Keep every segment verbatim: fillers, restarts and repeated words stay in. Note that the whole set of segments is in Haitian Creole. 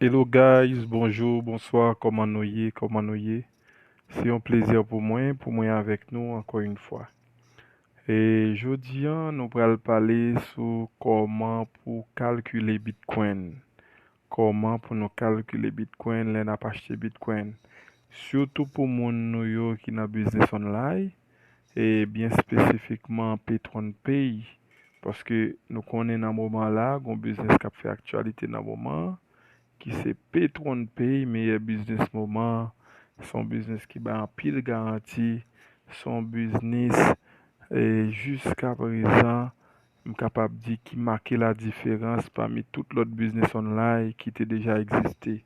Hello guys, bonjou, bonswa, kòman nou ye, kòman nou ye? Se yon plezi pou mwen, pou mwen avèk nou ankò yon fwa. E jodi a, nou pral pale sou kòman pou kalkile Bitcoin. Kòman pou nou kalkile Bitcoin lè n ap achte Bitcoin. Sitou pou moun nou yo ki nan biznis online, e byen espesifikman Petron Pay, paske nou konnen nan moman la, gon biznis k ap fè aktyalite nan moman an, ki se Petron Pay, meyè biznis moman an. Se yon biznis ki bay anpil garanti, se yon biznis, e jiska prezan, m kapab di ki make ladiferans pami tout lòt biznis online ki te deja egziste.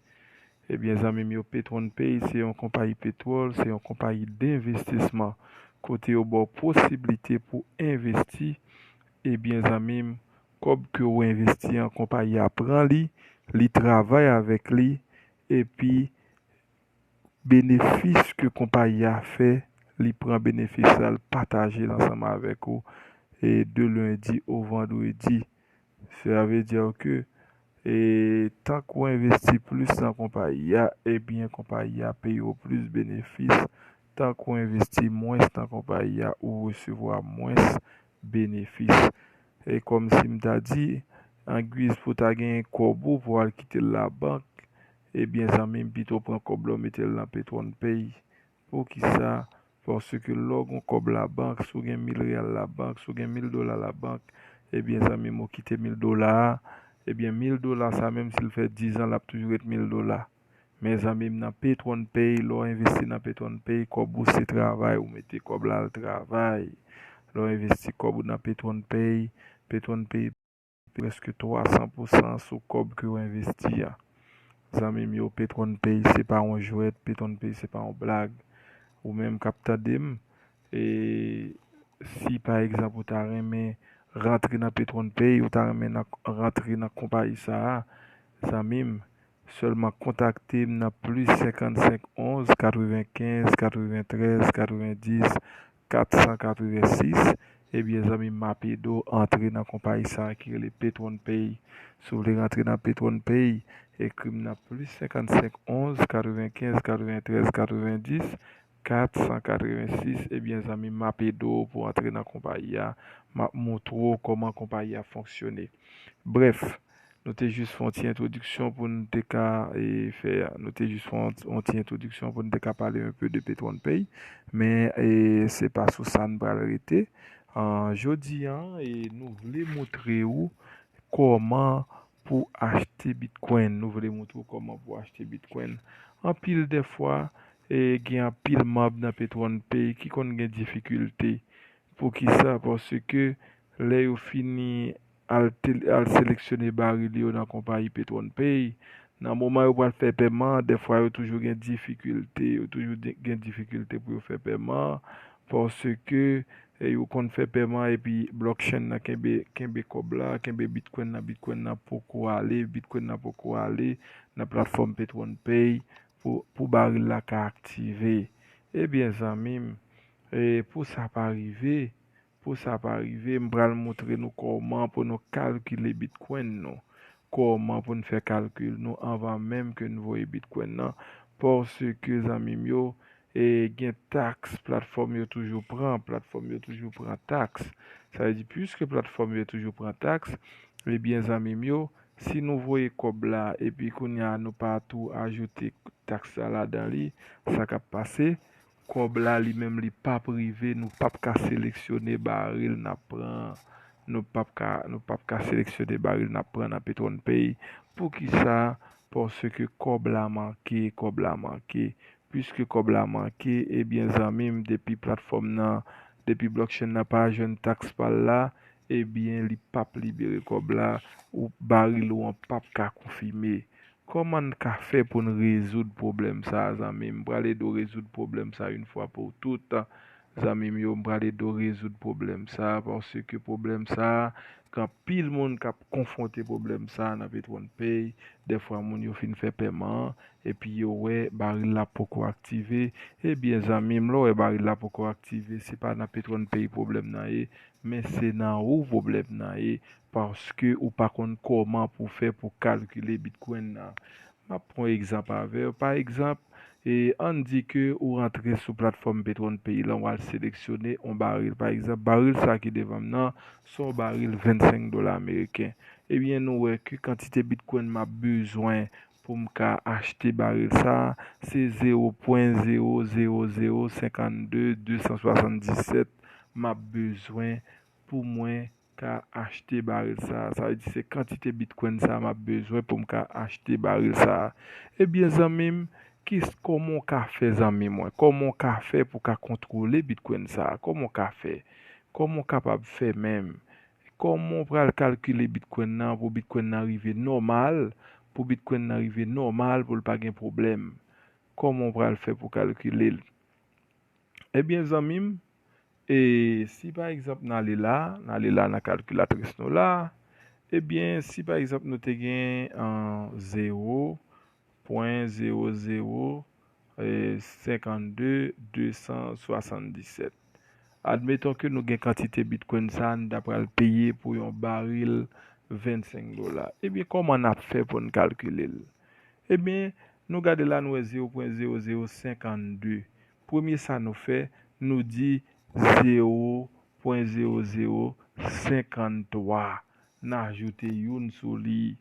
Ebyen, zanmi m yo, Petron Pay se yon konpayi petwòl, se yon konpayi denvestisman, kote yo ba w posiblite pou envesti. Ebyen, zanmi m, kòb ke w envesti an, konpayi a pran li, li travay avèk li, epi benefis ke konpayi a fè, li pran benefis la, l pataje l ansanm avèk ou, e de lendi o vandredi. Sa vle di ke, e, tank ou envesti plis nan konpayi a, ebyen, konpayi a peye w plis benefis. Tank ou envesti mwens nan konpayi a, ou resevwa mwens benefis. E kòmsi m ta di, angiz pou ta genyen kòb ou pou al kite l labank, ebyen, zanmi m, pito pran kòb la w mete l nan Petron Pay. Poukisa? Paske lè w gen kòb labank, si w gen mil reyal labank, si w gen mil dola labank, ebyen, zanmi m, ou kite mil dola a, ebyen, mil dola sa, menm si l fè diz an, l ap toujou ret mil dola. Men, zanmi m, nan Petron Pay, lè w envesti nan Petron Pay, kòb ou se travay, ou mete kòb la al travay. Lè w envesti kòb ou nan Petron Pay, Petron Pay prèske twa san pousan sou kòb ke w envesti a. Zanmi m yo, Petron Pay se pa yon jwèt, Petron Pay se pa yon blag. Ou menm k ap tande m, e si pa egzanp ou ta renmen rantre nan Petron Pay, ou ta renmen nan, rantre nan konpayi sa a, zanmi m, sèlman kontakte m nan plis senkannsenk onz katrevenkenz katreventrèz katrevendis katsan katrevensis. Ebyen, zanmi m, m ap ede w antre nan konpayi sa a ki rele Petron Pay. Si w vle rantre nan Petron Pay, ekri m nan plis senkannsenk onz katrevenkenz katreventrèz katrevendis katsan katrevensis. Ebyen, zanmi m, m ap ede w pou w antre nan konpayi a. M ap montre w kòman konpayi a fonksyone. Brèf, nou te jis fè yon ti entwodiksyon pou n te ka, e, fè, nou te jis fè yon, yon ti entwodiksyon pou n te ka pale un peu de Petron Pay, men, e, se pa sou sa n pral rete. An, jodi a, e, nou vle montre w kòman pou achte Bitcoin. Nou vle montre w kòman pou achte Bitcoin. Anpil dèfwa, e, gen anpil manm nan Petron Pay ki konn gen difikilte. Poukisa? Paske lè yo fini al, te, al seleksyone baril yo nan konpayi Petron Pay, nan moman yo pral fè pèman, dèfwa yo toujou gen difikilte, yo toujou di- gen difikilte pou yo fè pèman, paske, e, yo konn fè pèman epi blockchain nan kenbe, kenbe kòb la, kenbe Bitcoin nan, Bitcoin nan poko ale, Bitcoin nan poko ale nan platfòm Petron Pay pou, pou baril la ka aktive. Ebyen, zanmi m, e, pou sa pa rive, pou sa pa rive, m pral montre nou kòman pou nou kalkile Bitcoin nou, kòman pou n fè kalkil nou anvan menm ke n voye Bitcoin nan, paske, zanmi m yo, e, gen taks, platfòm yo toujou pran, platfòm yo toujou pran taks. Sa vle di, piske platfòm yo toujou pran taks, ebyen, zanmi m yo, si nou voye kòb la, epi kounye a nou pa tou ajoute taks la ladan li, sa k ap pase, kòb la li menm li p ap rive, nou p ap ka seleksyone baril n ap pran, nou p ap ka, nou p ap ka seleksyone baril n ap pran nan Petron Pay. Poukisa? Paske kòb la manke, kòb la manke. Piske kòb la manke, ebyen, zanmi m, depi platfòm nan, depi blockchain nan pa jwenn taks pa l la, ebyen, li p ap libere kòb la, ou baril ou an p ap ka konfime. Kòman n ka fè pou n rezoud pwoblèm sa a, zanmi m? M pral ede w rezoud pwoblèm sa a yon fwa pou tout. Zanmi m yo, m pral ede w rezoud pwoblèm sa a, paske pwoblèm sa a, gen anpil moun k ap konfwonte pwoblèm sa a nan Petron Pay. Dèfwa, moun yo fin fè pèman an, epi yo wè baril la poko aktive. Ebyen, zanmi m, lè w wè baril la poko aktive, se pa nan Petron Pay pwoblèm nan ye, men se nan ou pwoblèm nan ye, paske ou pa konn kòman pou fè pou kalkile Bitcoin nan. M ap pran yon egzanp avè w. Pa egzanp, e, ann di ke ou rantre sou platfòm Petronpay lan, w al seleksyone yon baril. Pa egzanp, baril sa ki devan m nan, se yon baril vennsenk dola ameriken. Ebyen, nou wè ke kantite Bitcoin m ap bezwen pou m ka achte baril sa, se zewo pwen zewo zewo zewo senkann de de san swasanndisèt m ap bezwen pou mwen ka achte baril sa. Sa vle di se kantite Bitcoin sa m ap bezwen pou m ka achte baril sa. Ebyen, zanmi m, ki, kòman w ka fè, zanmi mwen? Kòman w ka fè pou w ka kontwole Bitcoin sa? Kòman w ka fè? Kòman w kapab fè menm? Kòman w pral kalkile Bitcoin nan pou Bitcoin nan rive nòmal, pou Bitcoin nan rive nòmal, pou l pa gen pwoblèm? Kòman w pral fè pou kalkile l? Ebyen, zanmi m, e si pa egzanp n ale la, n ale la nan kalkilatris nou la, ebyen, si pa egzanp nou te gen, an, zewo pwen zewo zewo, e, senkann de de san swasanndisèt. Admeton ke nou gen kantite Bitcoin sa a, n ta pral peye pou yon baril vennsenk dola. Ebyen, kòman n ap fè pou n kalkile l? Ebyen, nou gade la, nou wè zewo pwen zewo zewo senkann de. Premye sa nou fè, nou di zewo pwen zewo zewo senkann twa. N ajoute youn sou li.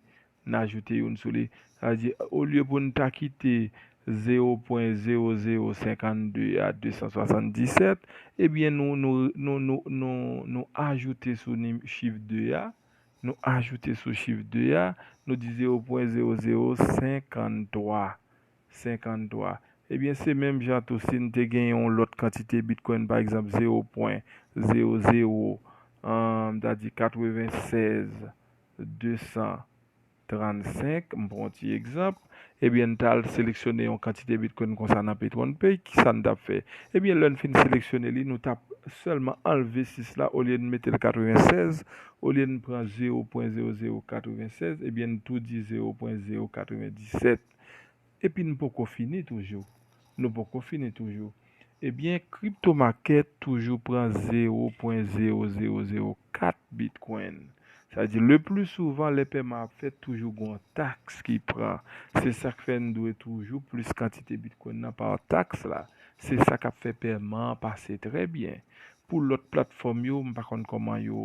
N ajoute youn sou li. Sa vle di, olye pou n ta kite zewo pwen zewo zewo senkann de a de san swasanndisèt, ebyen, nou, nou, nou, nou, nou, nou ajoute sou nim-, chif de a, nou ajoute sou chif de a, nou di zewo pwen zewo zewo senkann twa, senkann twa. Ebyen, se menm jan tou, si n te gen yon lòt kantite Bitcoin, pa egzanp, zewo pwen zewo zewo, an, m ta di katrevennsèz de san trannsenk, m pran yon ti egzanp, ebyen, n t al seleksyone yon kantite Bitcoin konsa nan Petronpay, kisa n t ap fè? Ebyen, lè n fin seleksyone li, nou t ap sèlman anlve sis la, olye n mete l katrevennsèz, olye n pran zewo pwen zewo zewo katrevennsèz, ebyen, n tou di zewo pwen zewo katrevendisèt. Epi n poko fini toujou. Nou poko fini toujou. Ebyen, Crypto Market toujou pran zewo pwen zewo zewo zewo kat Bitcoin. Sa vle di, le pli souvan, lè pèman ap fèt, toujou gon taks ki pran. Se sa k fè n dwe toujou plis kantite Bitcoin nan pa taks la. Se sa k ap fè pèman an pase trè byen. Pou lòt platfòm yo, m pa konn kòman yo,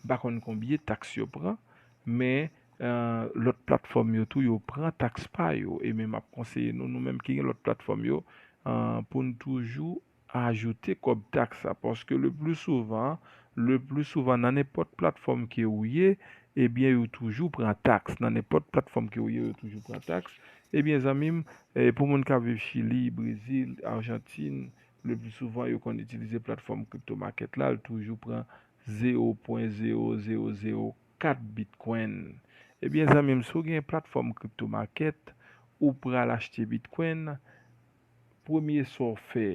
m pa konn konbyen taks yo pran, men, eh, lòt platfòm yo tou, yo pran taks pa yo. E men m ap konseye nou, nou menm ki gen lòt platfòm yo, eh, pou n toujou ajoute kòb taks la, paske le pli souvan, le pli souvan nan nenpòt platfòm ke ou ye, ebyen, yo toujou pran taks. Nan nenpòt platfòm ke ou ye, yo toujou pran taks. Ebyen, zanmi m, eh, pou moun k ap viv Chili, Brezil, Ajantin, le pli souvan, yo konn itilize platfòm Crypto Market la, l toujou pran zewo pwen zewo zewo zewo kat Bitcoin. Ebyen, zanmi m, si w gen platfòm Crypto Market, ou pral achte Bitcoin, premye sa w fè,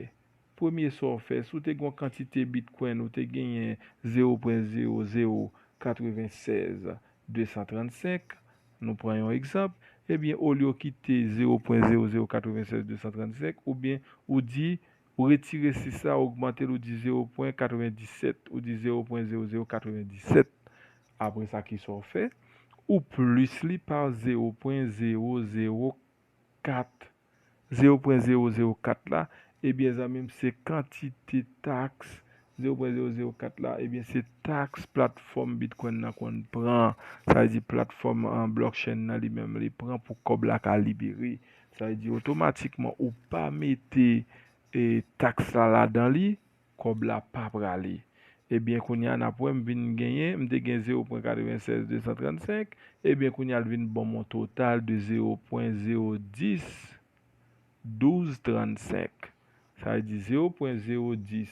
premye sa w fè, si w te gen yon kantite Bitcoin, ou te genyen zewo pwen zewo zewo katrevennsèz de san trannsenk, nou pran yon egzanp, ebyen, olye w kite zewo pwen zewo zewo katrevennsèz de san trannsenk, oubyen ou di, ou retire sis la, ogmante l, ou di zewo pwen katrevendisèt, ou di zewo pwen zewo zewo katrevendisèt. Apre sa, kisa w fè? Ou plis li pa zewo pwen zewo zewo kat, zewo pwen zewo zewo kat la, ebyen, zanmi m, se kantite taks, zewo pwen zewo zewo kat la, ebyen, se taks platfòm Bitcoin nan konn pran. Sa vle di platfòm, an, blockchain nan li menm li pran pou kòb la ka libere. Sa vle di otomatikman ou pa mete, e, taks la ladan li, kòb la pa prale. Ebyen, kounye a, n ap wè, m vin genyen, m te gen zewo pwen katrevensèz de san trannsenk, ebyen, kounye a, l vin ban m yon total de zewo pwen zewo dis douz trannsenk. Sa vle di zewo pwen zewo dis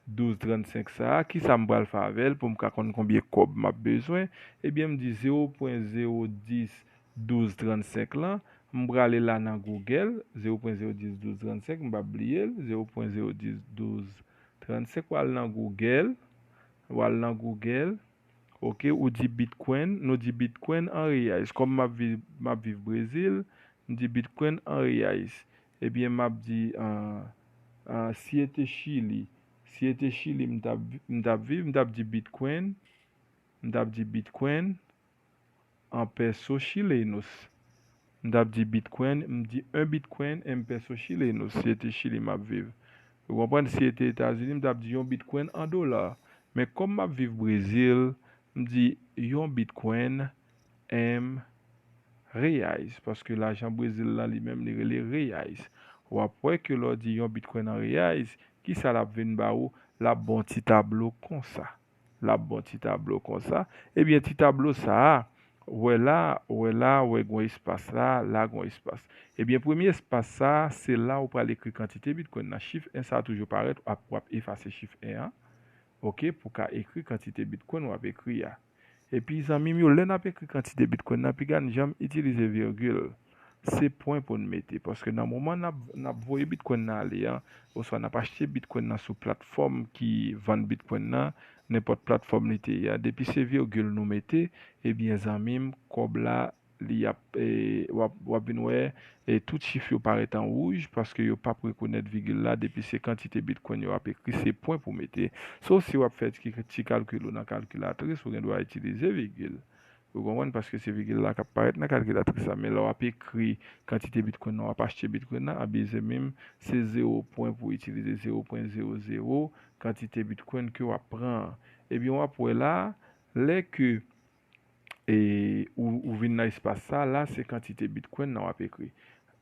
douz trannsenk sa a, kisa m pral fè avè l pou m ka konn konbyen kòb m ap bezwen? Ebyen, m di zewo pwen zewo dis douz trannsenk lan, m prale la nan Google, zewo pwen zewo dis douz trannsenk, m p ap bliye l, zewo pwen zewo dis douz trannsenk, w al nan Google, w al nan Google, oke, ou di Bitcoin, nou di Bitcoin an reais. Kòm m ap viv, m ap viv Brezil, m di Bitcoin an reais. Ebyen, m ap di, an, an, si e te Chili, si e te Chili, m t ap, m t ap viv, m t ap di Bitcoin, m t ap di Bitcoin an peso chilenos. M t ap di Bitcoin, m di un Bitcoin en peso chileno, si se te Chili m ap viv. Ou konprann? Si se te Etazini, m t ap di yon Bitcoin an dola. Men kòm m ap viv Brezil, m di yon Bitcoin en reais, paske lajan Brezil la li menm li rele reais. W ap wè ke lè w di yon Bitcoin an reais, kisa l ap vin ba ou? L ap ba w ti tablo konsa. L ap ba w ti tablo konsa. Ebyen, ti tablo sa a, wè la, wè la, wè gwo espas la, la gwo espas. Ebyen, premye espas sa a, se la ou pral ekri kantite Bitcoin nan. Chif en sa a toujou parèt, w ap, w ap efase chif en an. Oke, pou ka ekri kantite Bitcoin w ap ekri a. Epi, zanmi m yo, lè n ap ekri kantite Bitcoin nan, piga n janm itilize virgil. Se pwen pou n mete, paske nan moman n ap, n ap voye Bitcoin nan ale an, oswa n ap achte Bitcoin nan sou platfòm ki vann Bitcoin nan, nenpòt platfòm li te ye a, depi se virgil nou mete, ebyen, zanmi m, kòb la, li ap, e, w ap, w ap vin wè, e, tout chif yo parèt an wouj, paske yo p ap rekonèt vigil la, depi se kantite Bitcoin yo ap ekri, se pwen pou mete. So, si w ap fè ti, ti kalkil ou nan kalkilatris, ou gen dwa itilize vigil. Ou konprann? Paske se vigil la k ap parèt nan kalkilatris la. Men lè w ap ekri kantite Bitcoin nan, w ap achte Bitcoin nan, a bizin menm, se zewo pwen pou itilize, zewo pwen zewo zewo kantite Bitcoin ke w ap pran an. Ebyen, w ap wè la, lè ke, e, ou, ou vin nan espas sa, la, se kantite Bitcoin nan w ap ekri.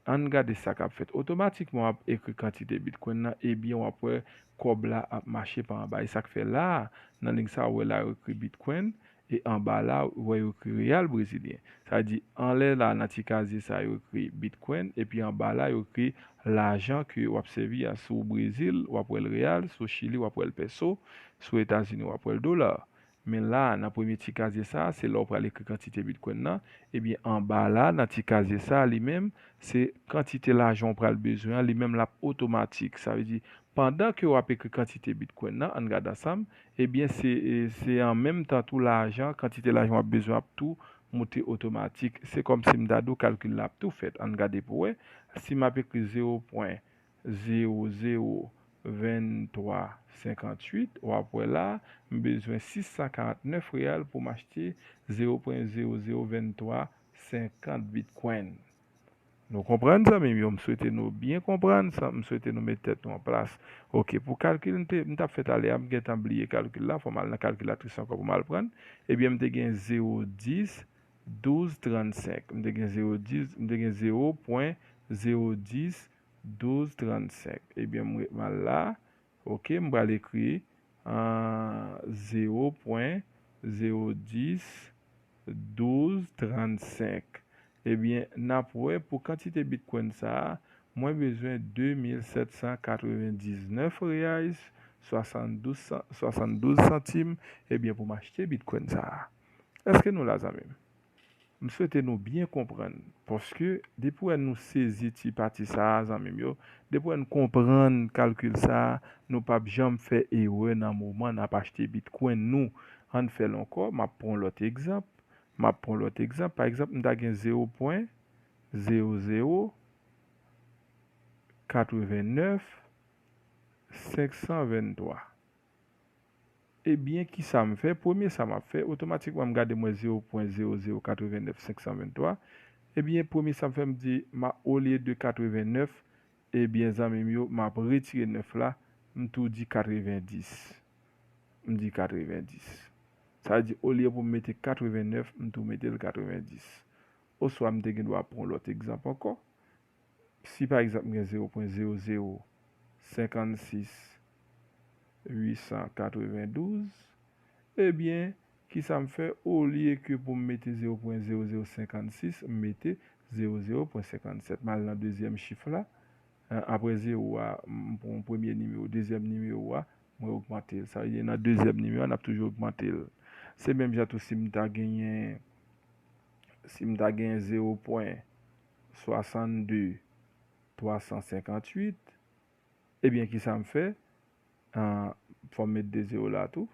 Ann gade sa k ap fèt. Otomatikman, w ap ekri kantite Bitcoin nan, ebyen, w ap wè kòb la ap mache pa anba. E sa k fè la, nan liy sa, ou wè la, yo ekri Bitcoin, e anba la, ou wè, yo ekri reyal brezilyen. Sa vle di, anlè la, nan ti kazye sa, yo ekri Bitcoin, epi anba la, yo ekri lajan ke w ap sèvi a. Si w Brezil, w ap wè l reyal, si w Chili, w ap wè l peso, si w Etazini, w ap wè l dola. Men la, nan premye ti kazye sa, se la w pral ekri kantite Bitcoin nan. Ebyen, anba la, nan ti kazye sa, li menm, se kantite lajan w pral bezwen an, li menm l ap otomatik. Sa vle di, pandan ke w ap ekri kantite Bitcoin nan, ann gade ansanm, ebyen, se, e, se an menm tan tou lajan, kantite lajan w ap bezwen ap tou moute otomatik. Se kòmsi m ta di w kalkil la ap tou fèt. Ann gade pou wè. Si m ap ekri zewo pwen zewo zewo venntwa senkantuit, w ap wè la, m bezwen sis san karantnèf reyal pou m achte zewo pwen zewo zewo venntwa senkant Bitcoin. Nou konprann, zanmi m yo? M swete nou byen konprann sa, m swete nou met tèt nou an plas. Oke, pou kalkil m te, m t ap fè talè a, m gentan bliye kalkil la, fò m al nan kalkilatris ankò pou m al pran. Ebyen, m te gen zewo dis, douz trannsenk. M te gen zewo dis, m te gen zewo pwen zewo dis, douz trannsenk. Ebyen, m re-, m al la. Oke, m pral ekri, ah, zewo pwen zewo dis, douz trannsenk. Ebyen, n ap wè pou kantite Bitcoin sa a, mwen bezwen de mil sèt san katrevendiznèf reais, swasanndouz san, swasanndouz santim, ebyen, pou m achte Bitcoin sa a. Èske nou la, zanmi m? M swete nou byen konprann, paske depi wè nou sezi ti pati sa a, zanmi m yo, depi wè n konprann kalkil sa a, nou p ap janm fè erè nan moman n ap achte Bitcoin nou. Ann fè l ankò, m ap pran yon lòt egzanp. M ap pran yon lòt egzanp. Pa egzanp, m ta gen zewo pwen zewo zewo katrevennèf senk san venntwa. Ebyen, kisa m fè? Premye sa m ap fè, otomatikman m gade m wè zewo pwen zewo zewo katrevennèf senk san venntwa. Ebyen, premye sa m fè, m di, m a, olye de katrevennèf, ebyen, zanmi m yo, m ap retire nèf la, m tou di katrevendis. M di katrevendis. Sa vle di, olye pou m mete katrevennèf, m tou mete l katrevendis. Oswa m te gen dwa pran lòt egzanp ankò. Si pa egzanp m gen zewo pwen zewo zewo senkannsis uit san katrevendouz, ebyen, kisa m fè? Olye ke pou m mete zewo pwen zewo zewo senkannsis, m mete zewo zewo pwen senkannsèt. M al nan dezyèm chif la. An, apre zewo a, m pran premye nimewo, dezyèm nimewo a, mwen ogmante l. Sa vle di nan dezyèm nimewo a, n ap toujou ogmante l. Se menm jan tou si m ta genyen, si m ta genyen zewo pwen swasannde twa san senkantuit, ebyen, kisa m fè? An, fò m met de zewo la tou.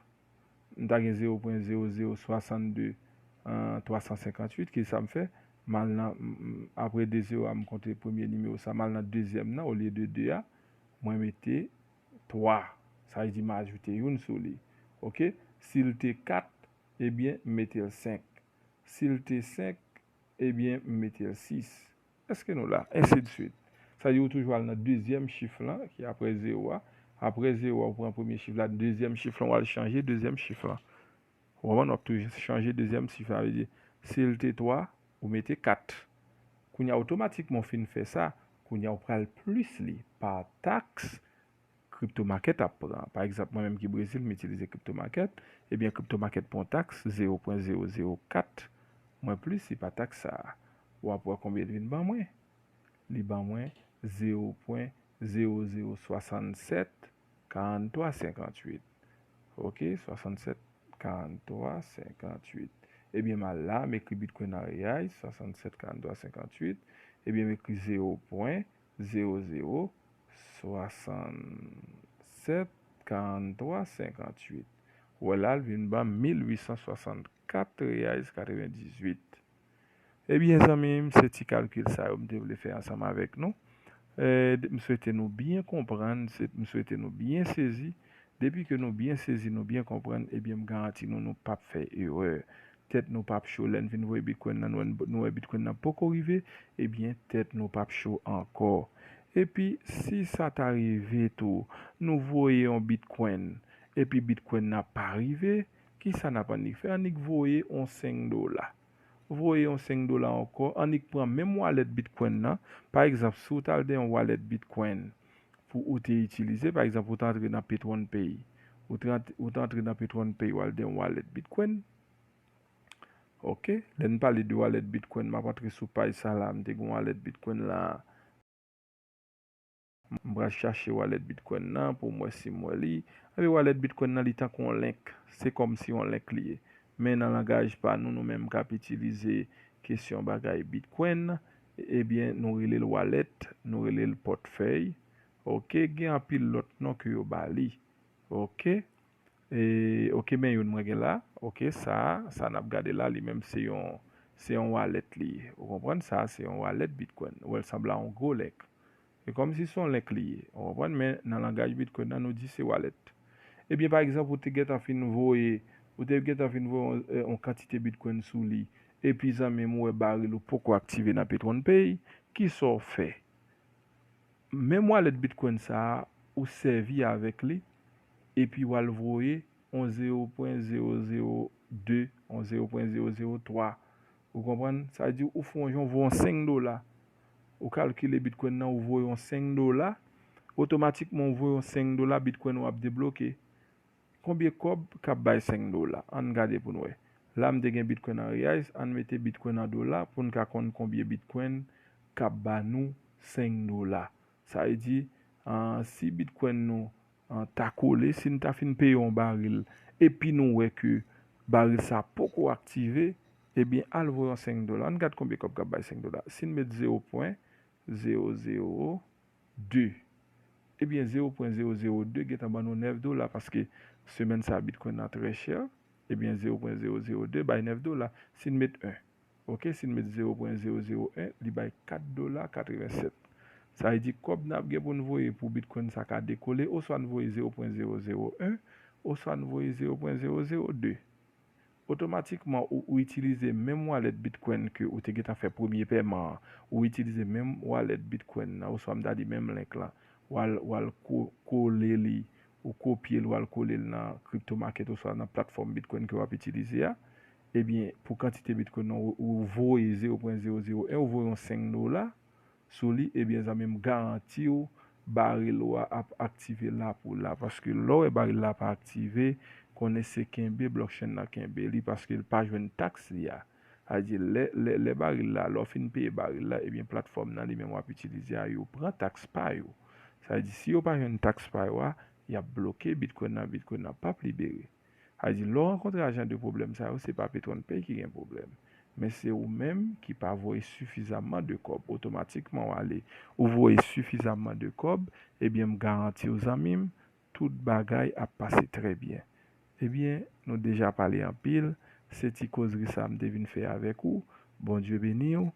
M ta gen zewo pwen zewo zewo swasannde twa san senkantuit, kisa m fè? M al nan, m, m, apre de zewo a, m konte premye nimewo sa, m al nan dezyèm nan, olye de de a, mwen mete twa. Sa vle di m ajoute youn sou li. Oke? Si l te kat, ebyen, m mete l senk. Si l te senk, ebyen, m mete l sis. Èske nou la? Ensi de suite. Sa di ou toujou al nan dezyèm chif lan, ki apre zewo a. Apre zewo a, ou pran premye chif la, dezyèm chif lan, ou al chanje dezyèm chif lan. Ou konprann? W ap toujou chanje dezyèm chif la, vle di, si l te twa, ou mete kat. Kounye a, otomatikman, w fin fè sa, kounye a, ou pral plis li pa taks Crypto Market ap pran. Pa egzanp, mwen menm ki Brezil, m itilize Crypto Market, ebyen, Crypto Market pran taks zewo pwen zewo zewo kat, mwen plis li pa taks sa a. W ap wè konbyen l vin ban mwen. Li ban mwen zewo pwen zewo zewo swasannsèt karanntwa senkantuit. Ok, swasannsèt karanntwa senkantuit. Ebyen, m al la, m ekri Bitcoin nan Reais, swasannsèt karanntwa senkantuit. Ebyen, m ekri zewo pwen zewo zewo swasannsèt karanntwa senkantuit. Ou wè la, l vin ban m mil uit san swasannkat Reais katrevendizuit. Ebyen, zanmi m, se ti kalkil sa yo m te vle fè ansanm avèk nou. Eh, m swete nou byen konprann, se, m swete nou byen sezi. Depi ke nou byen sezi, nou byen konprann, ebyen, m garanti nou, nou p ap fè erè. Tèt nou p ap cho. Lè n fin voye Bitcoin nan, nou, nou wè Bitcoin nan poko rive, ebyen, tèt nou p ap cho ankò. Epi, si sa ta rive tou, nou voye yon Bitcoin, epi Bitcoin nan pa rive, kisa n ap annik fè? Annik voye yon senk dola. Voye yon senk dola ankò, annik pran menm wallet Bitcoin nan. Pa egzanp, si w t al de yon wallet Bitcoin pou ou te itilize, pa egzanp, ou t antre nan Petron Pay. Ou te ant-, ou t antre nan Petron Pay, w al de yon wallet Bitcoin. Ok, lè n pale de wallet Bitcoin, m ap antre sou paj sa la, m te gen wallet Bitcoin la. M pral chache wallet Bitcoin nan pou m wè si m wè li. Epi wallet Bitcoin nan, li tankou yon link. Se kòmsi yon link li ye. Men nan langaj pa nou, nou menm k ap itilize kesyon bagay Bitcoin, ebyen, nou rele l wallet, nou rele l pòtfèy. Ok, gen anpil lòt non ke yo ba li. Ok. E, ok, men youn mwen gen la. Ok, sa, sa n ap gade la, li menm se yon, se yon wallet li ye. Ou konprann? Sa, se yon wallet Bitcoin. Ou wè l sanble a yon gwo link. E kòmsi se yon link li ye. Ou konprann? Men nan langaj Bitcoin nan, nou di se wallet. Ebyen, pa egzanp, ou te gentan fin voye, ou te gentan fin voye yon, eh, yon kantite Bitcoin sou li. Epi, zanmi m, ou wè baril ou poko aktive nan Petron Pay. Kisa w fè? Menm wallet Bitcoin sa a, ou sèvi avèk li, epi w al voye yon zewo pwen zewo zewo de, yon zewo pwen zewo zewo twa. Ou konprann? Sa vle di ou fè yon jan, ou voye yon senk dola. Ou kalkile Bitcoin nan, ou voye yon senk dola. Otomatikman, ou voye yon senk dola, Bitcoin ou ap debloke. Konbyen kòb k ap bay senk dola? Ann gade pou n wè. La, m te gen Bitcoin an Reais, ann mete Bitcoin an dola pou n ka konn konbyen Bitcoin k ap ba nou senk dola. Sa vle di, ah, si Bitcoin nou, ah, ta kole, si n ta fin peye yon baril, epi nou wè ke baril sa poko aktive, ebyen, al voye yon senk dola. Ann gad konbyen kòb k ap bay senk dola. Si n met zewo pwen zewo zewo de, ebyen, zewo pwen zewo zewo de gentan ban nou nèf dola, paske semèn sa a Bitcoin nan trè chè. Ebyen, zewo pwen zewo zewo de bay nèf dola. Si n met en, ok, si n met zewo pwen zewo zewo en, li bay kat dola katrevensèt. Sa vle di kòb n ap gen pou n voye pou Bitcoin sa ka dekole, oswa n voye zewo pwen zewo zewo en, oswa n voye zewo pwen zewo zewo de. Otomatikman, ou, ou itilize menm wallet Bitcoin ke ou te gentan fè premye pèman an. Ou itilize menm wallet Bitcoin nan, oswa m ta di menm link lan. W al, w al ko-, kole li, ou kopye l, w al kole l nan crypto market oswa nan platfòm Bitcoin ke w ap itilize a. Ebyen, pou kantite Bitcoin nan, ou, ou voye zewo pwen zewo zewo en, ou voye yon senk dola sou li, ebyen, zanmi m, garanti w, baril ou a ap aktive la pou la. Paske lè w wè baril la pa aktive, konnen se kenbe, blockchain nan kenbe li, paske l pa jwenn taks li a. Sa vle di, lè, lè, lè baril la, lè w fin peye baril la, ebyen, platfòm nan li menm w ap itilize a, yo pran taks pa yo. Sa vle di, si yo pa jwenn taks pa yo a, y ap bloke Bitcoin nan, Bitcoin nan p ap libere. Sa vle di, lè w rankontre a jan de pwoblèm sa yo, se pa Petron Pay ki gen pwoblèm. Men se ou menm ki pa voye sifizamman de kòb. Otomatikman, w ale, ou voye sifizamman de kòb, ebyen, m garanti w, zanmi m, tout bagay ap pase trè byen. Ebyen, nou deja pale anpil, se ti kozri sa a m te vin fè avèk ou. Bondye beni w.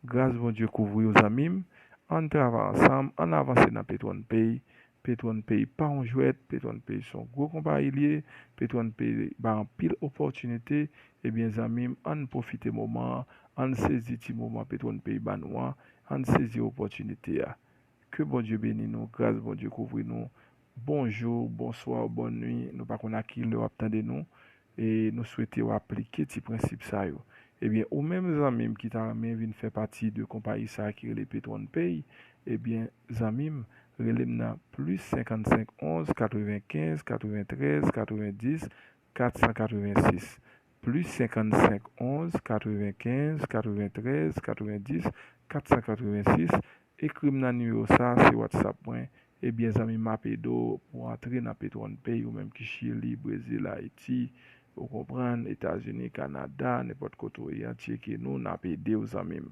Gras Bondye kouvri w, zanmi m. Ann travay ansanm, ann avanse nan Petron Pay. Petron Pay pa yon jwèt, Petron Pay se yon gwo konpayi li ye. Petron Pay bay anpil opòtinite. Ebyen, zanmi m, ann pwofite moman an, Ann sezi ti moman Petwon Pay ba nou an, ann sezi opòtinite a. Ke Bondye beni nou, gras Bondye kouvri nou. Bonjou, bonswa, bòn nwi, nou pa konn a ki lè w ap tande nou, e nou swete w aplike ti prensip sa yo. Ebyen, ou menm zanmi m ki ta renmen vin fè pati de konpayi sa a ki rele Petwon Pay, ebyen, zanmi m, rele m nan plis senkannsenk onz katrevenkenz katreventrèz katrevendis kat san katrevensis, plis senkannsenk onz katrevenkenz katreventrèz katrevendis kat san katrevensis, ekri m nan nimewo sa, se WhatsApp mwen. Ebyen, zanmi m, m ap ede w pou w antre nan Petwon Pay, ou menm ki Chili, Brezil, Ayiti, ou konprann, Etazini, Kanada, nenpòt kote w ye an, tcheke nou, n ap ede w, zanmi m.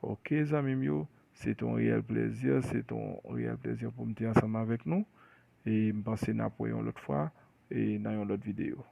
Oke, zanmi m yo, se te yon reyèl plezi, se te yon reyèl plezi pou m te ansanm avèk nou. E m panse n ap wè yon lòt fwa, e nan yon lòt videyo.